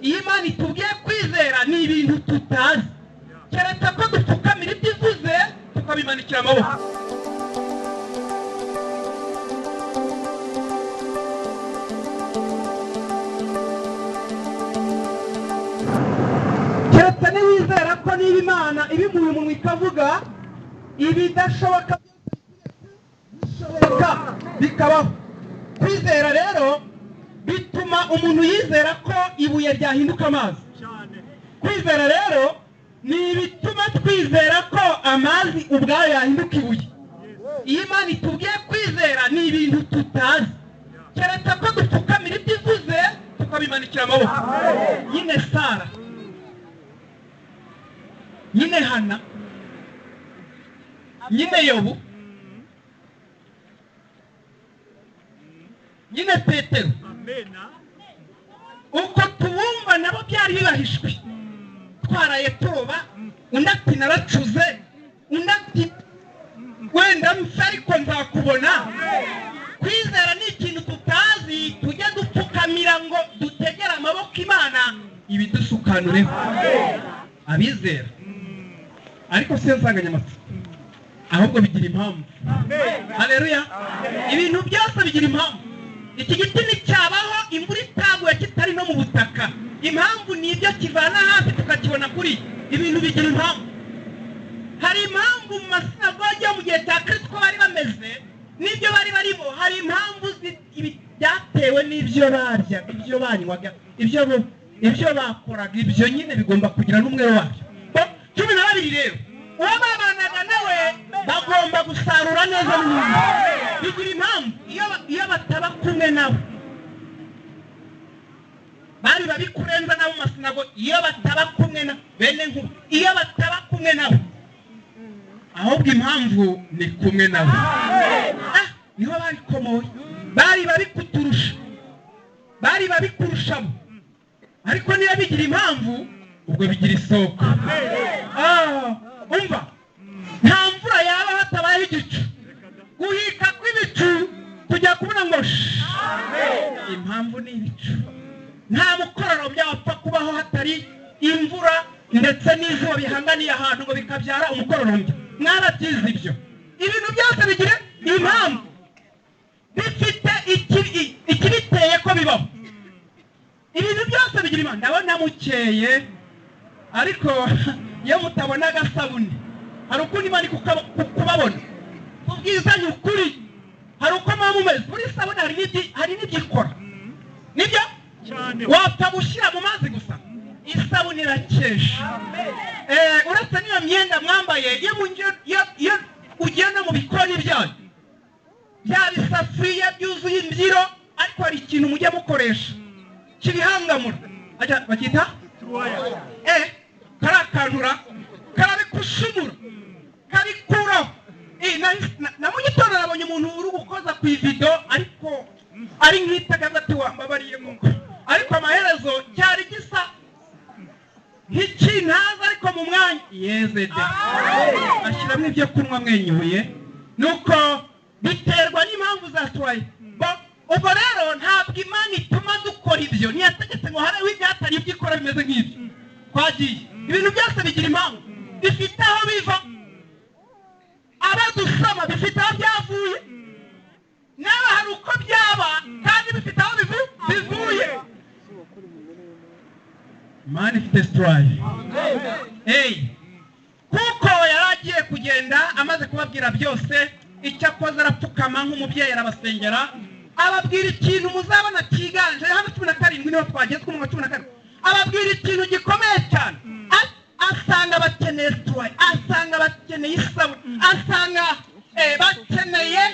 Iyo Imana itubwiye kwizera ni ibintu tutazi, keretse ko dupfukamira ibyo ivuze tukabimanikira amaboko. Keretse niwizera ko niba Imana ibimuye umunwa ikavuga ibidashoboka bishoboka bikabaho. Kwizera rero bituma umuntu yizera ko ibuye ryahinduka amazi. Kwizera rero ni ibituma twizera ko amazi ubwayo yahinduka ibuye. Iyo Imana itubwiye kwizera ni ibintu tutazi, keretse ko dupfukamira ibyo ivuze tukabimanikira amaboko. Nyine Sara, nyine Hana, nyine Yobu, nyine Petero, uko tubumva nabo byari bibahishwe. Twaraye turoba, undi ati naracuze, undi ati wenda mfe ariko nzakubona. Kwizera ni ikintu tutazi, tujya dupfukamira ngo dutegere amaboko Imana ibidusukanureho. Abizera ariko si yo nsanganyamatsiko, ahubwo bigira impamvu. Haleluya! Ibintu byose bigira impamvu. Iki giti nticyabaho imvura itaguye kitari no mu butaka. Impamvu ni ibyo kivana hasi tukakibona kuri. Ibintu bigira impamvu. Hari impamvu mu masinagogi yo mu gihe cya Kristo ko bari bameze n'ibyo bari barimo. Hari impamvu byatewe n'ibyo barya, ibyo banywaga, ibyo bakoraga. Ibyo nyine bigomba kugira n'umwe wabyo. 12 rero uwo babanaga nawe bagomba gusarura neza n'ubundi. Bigira impamvu. Iyo bataba kumwe nabo bari babikurenza nabo masinago, iyo bataba kumwe na bene nkuba, iyo bataba kumwe nabo, ahubwo impamvu ni kumwe nabo. Niho barikomoye, bari babikuturusha, bari babikurushamo. Ariko niyo bigira impamvu, ubwo bigira isoko. Umva, nta mvura yaba hatabayeho igicu. Guhika kw'ibicu tujya kubona ngo impamvu ni ibicu. Nta mukororombya wapfa kubaho hatari imvura ndetse n'izuba bihanganiye ahantu ngo bikabyara umukororombya. Mwarabyize ibyo. Ibintu byose bigira impamvu, bifite ikibiteye ko bibaho. Ibintu byose bigira impamvu. Ndabona mukeye, ariko iyo mutabona agasabune hari ukundi Imana kubabona. Tubwizanye ukuri, hari uko muba mumeze. Buri sabune hari n'ibyikora, nibyo wapfa gushyira mu mazi gusa, isabune irakesha. Uretse n'iyo myenda mwambaye, iyo ugiye no mu bikoni byanyu bya bisafuriya byuzuye imbyiro, ariko hari ikintu mujya mukoresha kibihangamura, bakita karakanura, karabikushumura, kabikuraho. Na mu gitondo nabonye umuntu uri gukoza ku ivido, ariko ari nk'itagaza ati wambabariye koko, ariko amaherezo cyari gisa nk'ikintaza, ariko mu mwanya yezede ashyiramo ibyo kunywa amwenyuye. Nuko biterwa n'impamvu zatwaye. Ubwo rero ntabwo Imana ituma dukora ibyo, ntiyategetse ngo habeho ibyatari ibyo ikora bimeze nk'ibyo. Twagiye, ibintu byose bigira impamvu, bifite aho biva. Abadusama bifite aho byavuye, nawe hari uko byaba kandi bifite aho bivuye. Imana ifite sitarayi. Kuko yari agiye kugenda amaze kubabwira byose, icyo akoze arapfukama nk'umubyeyi arabasengera, ababwira ikintu muzabona cyiganje. Hano 17 niho twageze, ku murongo 17 ababwira ikintu gikomeye cyane. Asanga bakeneye sitarayi, asanga bakeneye isabune, asanga bakeneye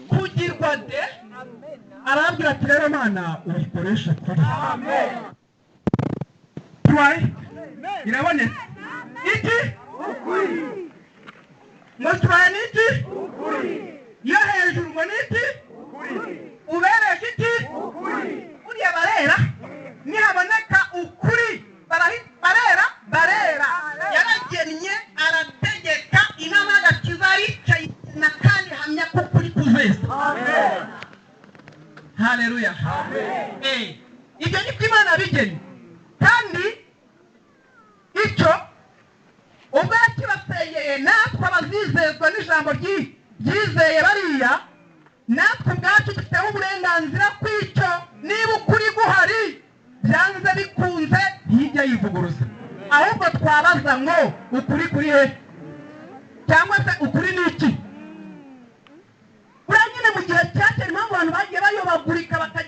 kugirwa de. Arababwira ati rero Mana ubikoresha kuri sitarayi irabonetse. Iki ngo sitarayi ni iki? Yo hejuru ngo ni iki? Uberesha iki? Buriya barera, nihaboneka ukuri barera, barera. Yaragennye, arategeka, inama y'agakiza aricaye na kandi hamya ko kuri kuzeza. Haleluya. Ibyo niko Imana yabigennye. Ubwo yakibasengeye, natwe abazizezwa n'ijambo ryizeye bariya, natwe ubwacu dufiteho uburenganzira kw'icyo. Niba ukuri guhari, byanze bikunze ntijya yivuguruza. Ahubwo twabaza ngo ukuri kuri he, cyangwa se ukuri ni iki? Buriya nyine mu gihe cya kera, impamvu abantu bagiye bayobagurika bakajya